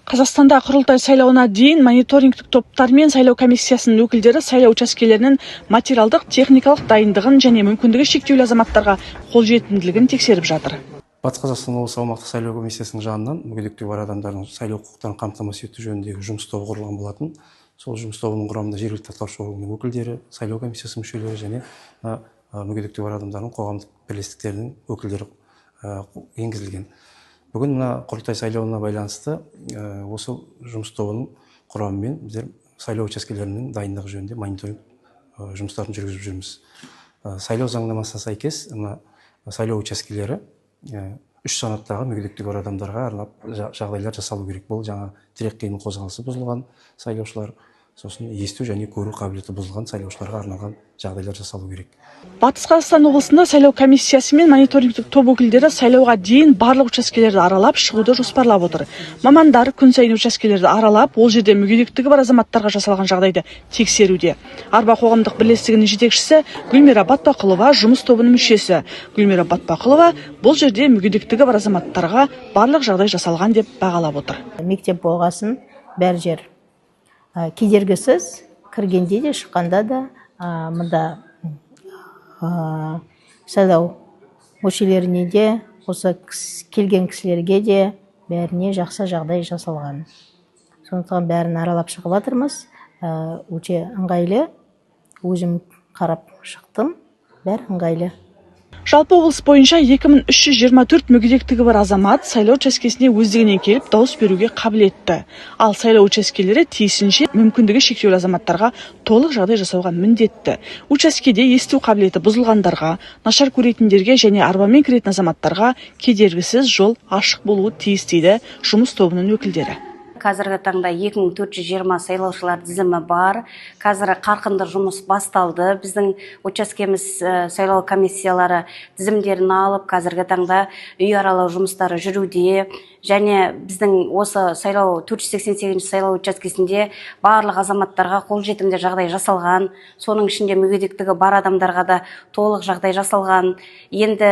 Қазақстанда құрылтай сайлауына дейін мониторингтік топтар мен сайлау комиссиясының өкілдері сайлау учаскелерінің материалдық техникалық дайындығын және мүмкіндігі шектеулі азаматтарға қолжетімділігін тексеріп жатыр. Батыс Қазақстан облысы аумақтық сайлау комиссиясының жанынан мүгедектігі бар адамдардың сайлау құқықтарын қамтамасыз ету жөніндегі жұмыс тобы құрылған болатын. Сол жұмыс тобының құрамында жергілікті атқарушы органның өкілдері, сайлау комиссиясының мүшелері және мүгедектігі бар адамдардың қоғамдық бірлестіктерінің өкілдері енгізілген. Бүгін мына құрылтай сайлауына байланысты осы жұмыс тобының құрамымен біздер сайлау учаскелерінің дайындығы жөнінде мониторинг жұмыстарын жүргізіп жүрміз. Сайлау заңнамасына сәйкес мына сайлау учаскелері үш санаттағы мүгедектігі бар адамдарға арнап жағдайлар жасалу керек. Бұл жаңа тірек қимыл қозғалысы бұзылған сайлаушылар, сосын есту және көру қабілеті бұзылған сайлаушыларға арналған жағдайлар жасалу керек. Батыс Қазақстан облысында сайлау комиссиясы мен мониторингтік топ өкілдері сайлауға дейін барлық учаскелерді аралап шығуды жоспарлап отыр. Мамандар күн сайын учаскелерді аралап, ол жерде мүгедектігі бар азаматтарға жасалған жағдайды тексеруде. Арба қоғамдық бірлестігінің жетекшісі Гүлмира Батпақұлова жұмыс тобының мүшесі. Гүлмира Батпақұлова бұл жерде мүгедектігі бар азаматтарға барлық жағдай жасалған деп бағалап отыр. Мектеп болғасын бәр жер кедергісіз, кіргенде де шыққанда да мында сайлау мүшелеріне де, осы келген кісілерге де бәріне жақсы жағдай жасалған. Сондықтан бәрін аралап шығып жатырмыз. Өте ыңғайлы, өзім қарап шықтым, бәрі ыңғайлы. Жалпы облыс бойынша 2324 мүгедектігі бар азамат сайлау учаскесіне өздігінен келіп дауыс беруге қабілетті. Ал сайлау учаскелері тиісінше мүмкіндігі шектеулі азаматтарға толық жағдай жасауға міндетті. Учаскеде есту қабілеті бұзылғандарға, нашар көретіндерге және арбамен кіретін азаматтарға кедергісіз жол ашық болуы тиіс, дейді жұмыс тобының өкілдері. Қазіргі таңда 2420 сайлаушылар тізімі бар. Қазір қарқынды жұмыс басталды. Біздің учаскеміз сайлау комиссиялары тізімдерін алып, қазіргі таңда үй аралау жұмыстары жүруде. Және біздің осы сайлау 488 сайлау учаскесінде барлық азаматтарға қолжетімді жағдай жасалған. Соның ішінде мүгедектігі бар адамдарға да толық жағдай жасалған. Енді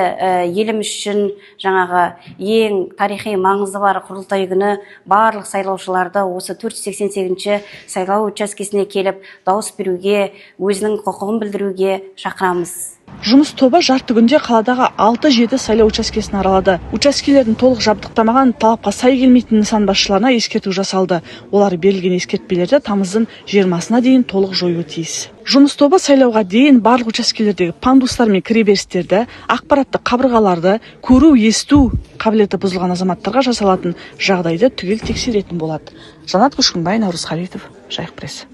еліміз үшін жаңағы ең тарихи маңызы бар құрылтай күні барлық сайлаушыларды осы 488 сайлау учаскесіне келіп дауыс беруге, өзінің құқығын білдіруге шақырамыз. Жұмыс тобы жарты күнде қаладағы 6-7 сайлау учаскесін аралады. Учаскелердің толық жабдықтамаған, талапқа сай келмейтін нысан басшыларына ескерту жасалды. Олар берілген ескертпелерді тамыздың 20-сына дейін толық жоюы тиіс. Жұмыс тобы сайлауға дейін барлық учаскелердегі пандустар мен кіреберістерді, ақпараттық қабырғаларды, көру, есту қабілеті бұзылған азаматтарға жасалатын жағдайды түгел тексеретін болады. Жанат Көшкінбай, Наурыз Халитов, Жайық Пресс.